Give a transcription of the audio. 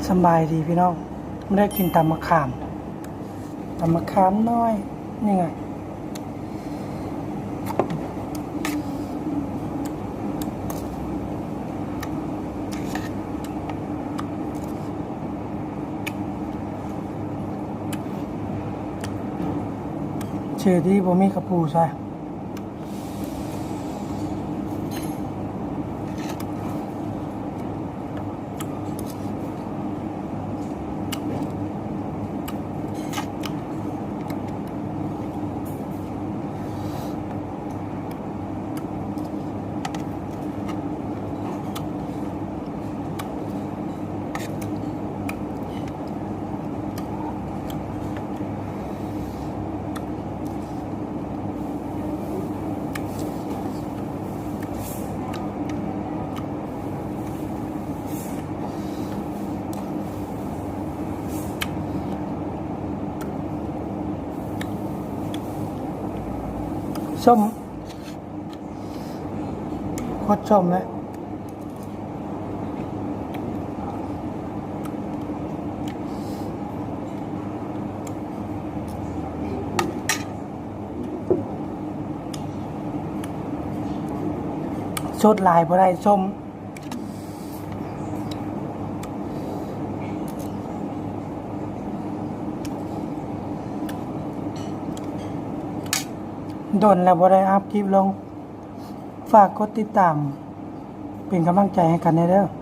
ສະບາຍດີພີ່ນ້ອງ ມາເດີ ກິນຕຳໝາກຂາມ ຕຳໝາກຂາມນ້ອຍນີ້ໄງ. ເຊື່ອດີບໍ່ມີກະປູໃສ່. ສົ້ມ ໂຄດສົ້ມເລີຍ. ສົດຫຼາຍບໍ່ໄດ້ ສົ້ມ. ດົນແລ້ວບໍ່ໄດ້ອັບຄລິບລົງ. ຝາກກົດຕິດຕາມເປັນກຳລັງໃຈໃຫ້ກັນແດ່ເດີ.